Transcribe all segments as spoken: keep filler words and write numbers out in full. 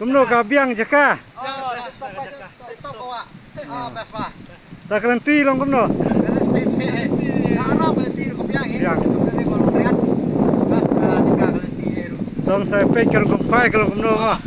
Kumno ka biang jaka? Ta ka lynti long kumno? Biang. Tang sa peit ka long kum phai ka long kumno ma.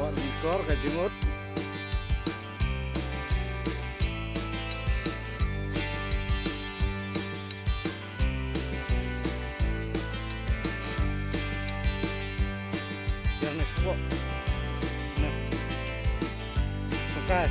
Wan dikor ka jingmut. Yang ni sepok. Nah. Pakai.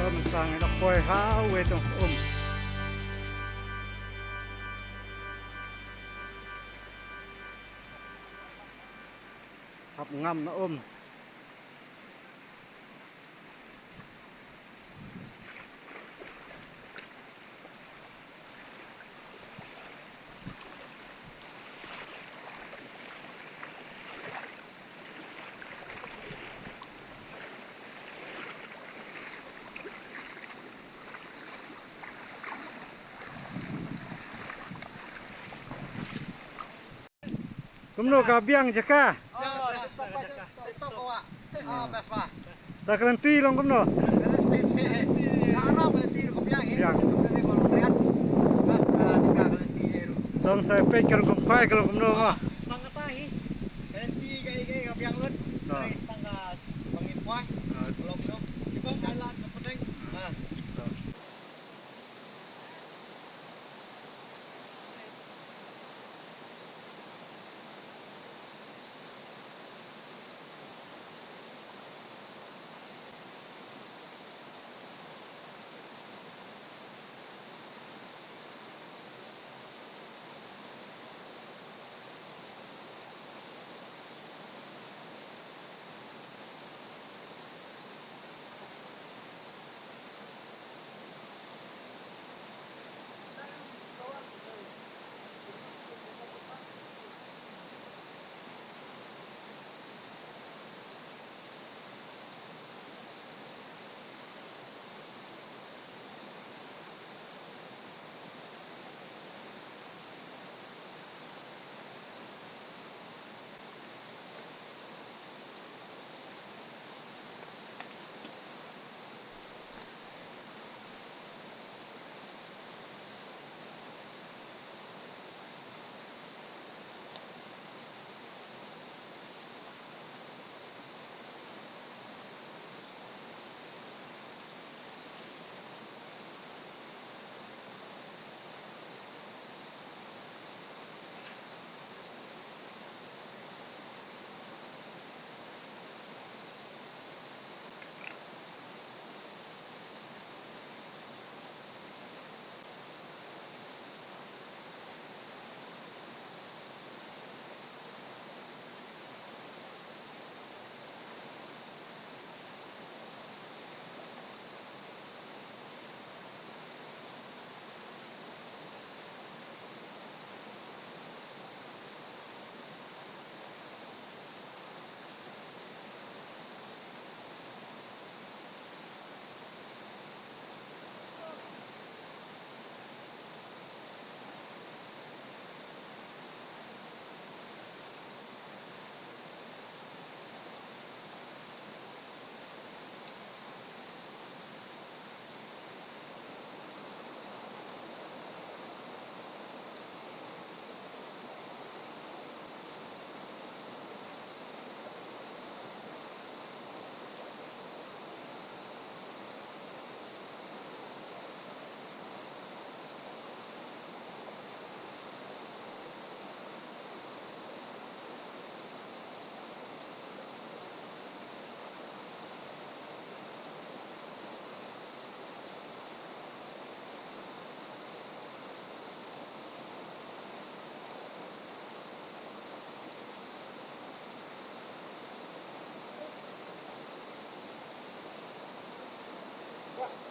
Ym tang ïa ka poi ha wei tang um. Hap ngam na um. Kumno ka biang jaka? Ta ka lynti long kumno? Biang. Tang sa peit ka long kum phai ka long kumno ma.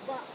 Bah.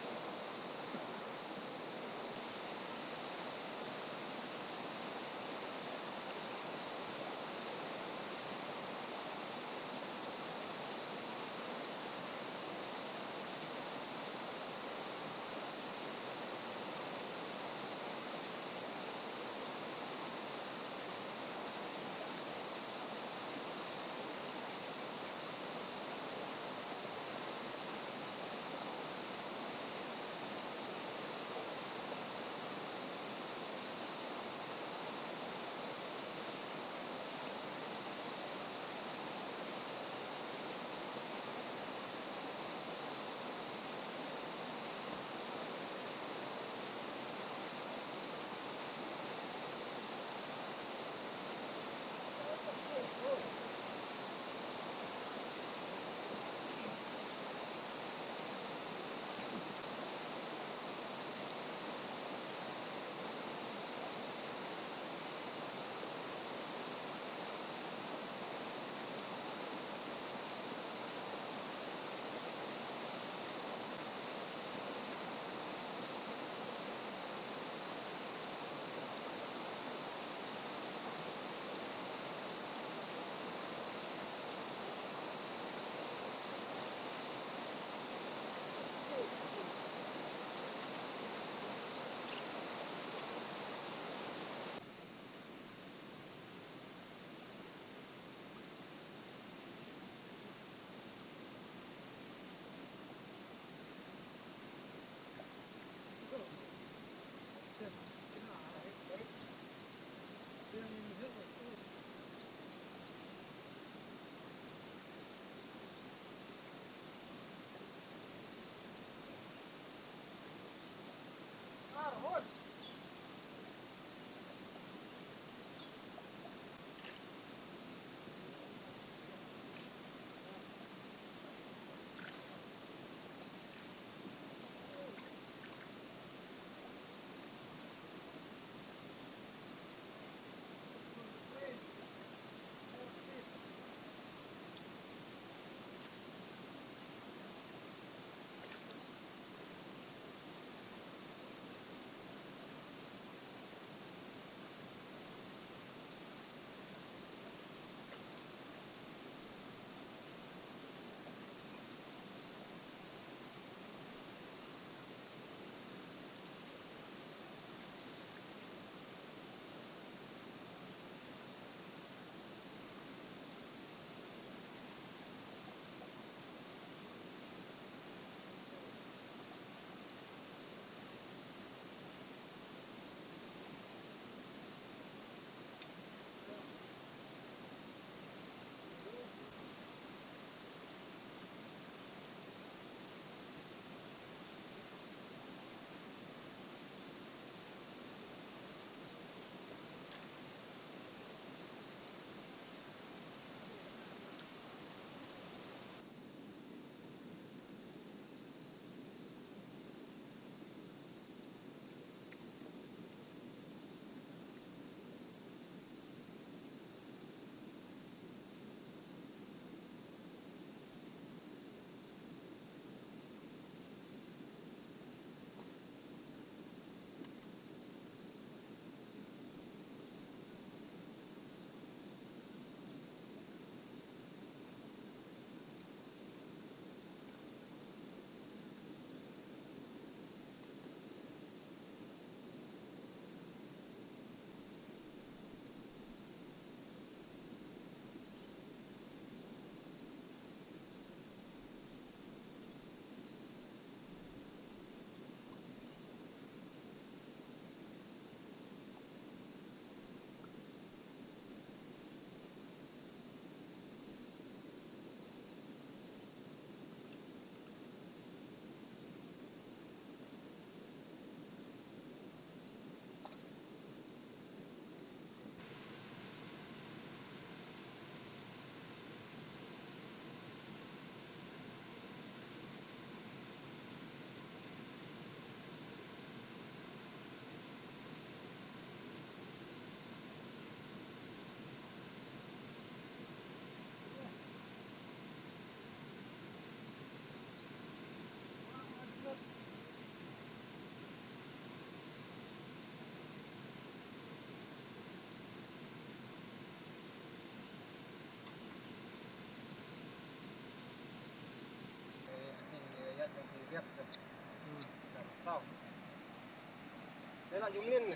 Jumlin.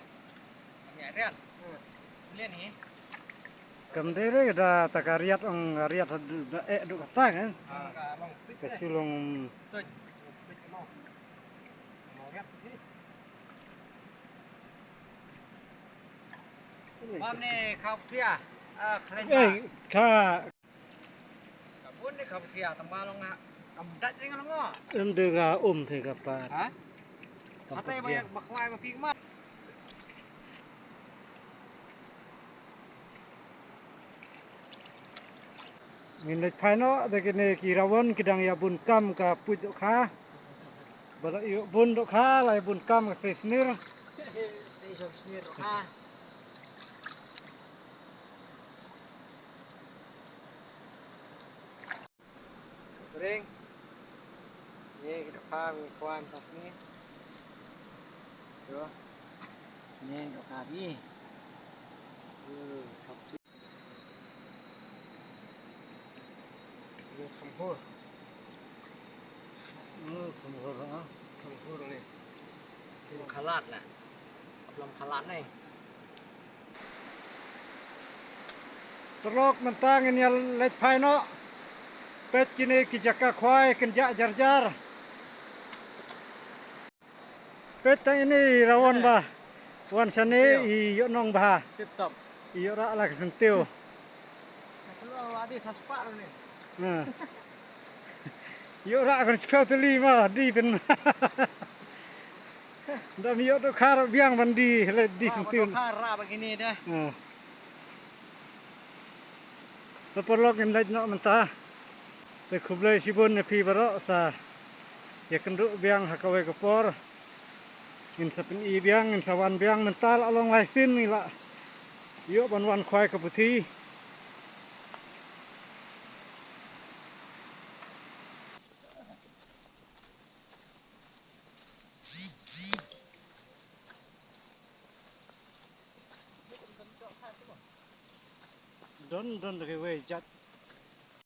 Kam dei re da ta ka riat ong riat da eh duk kata kan. Ka sulong. Mam ne khap thia. Ah, khleng. Eh, ka Ka bun de ka bthia tang ba long ha. Kam dat jing long ngo. Em de ga um the ka pa. Ha? Kam Ate ba bthia. Yak ba khwai ba pik ma. Ngin leit phai noh da kine ki rawon ki dang ïa bun kam ka puit dohkha. Ba la ïoh bun dohkha la ïa bun kam ka sei snir. Sei snir dohkha. Ring. Ye kita pha mi kwan tas ni. Yo. Ni kita pha ni. Hmm, kap tu. Ni sempur. Hmm, sempur ah. Sempur ni. Ni khalat lah. Belum khalat ni. Paralok mynta ngin ïa leit phai noh. Peit kine ki jaka khwai kynjah jar jar. Peit tang ine i rawon ba wan shane i ïoh nong bha. Tip top. I ïoh rah la ka syntiew. Aku lo adi sa spah ni. Ha. Ïoh rah kan spah tu lima di pyn. Dam ïoh dohkha biang ban die, leit die syntiew. Dohkha rah ba kine dah. Ha. Te paralok ngin leit noh mynta. Te khublei shibun ïa phi baroh sa ïa kynduh biang ha kawei ka por. Ngin sa pyni biang, ngin sa wan biang mynta la long lai sien ngi la ïoh ban wan khwai ka puthi. Don don da kawei jat.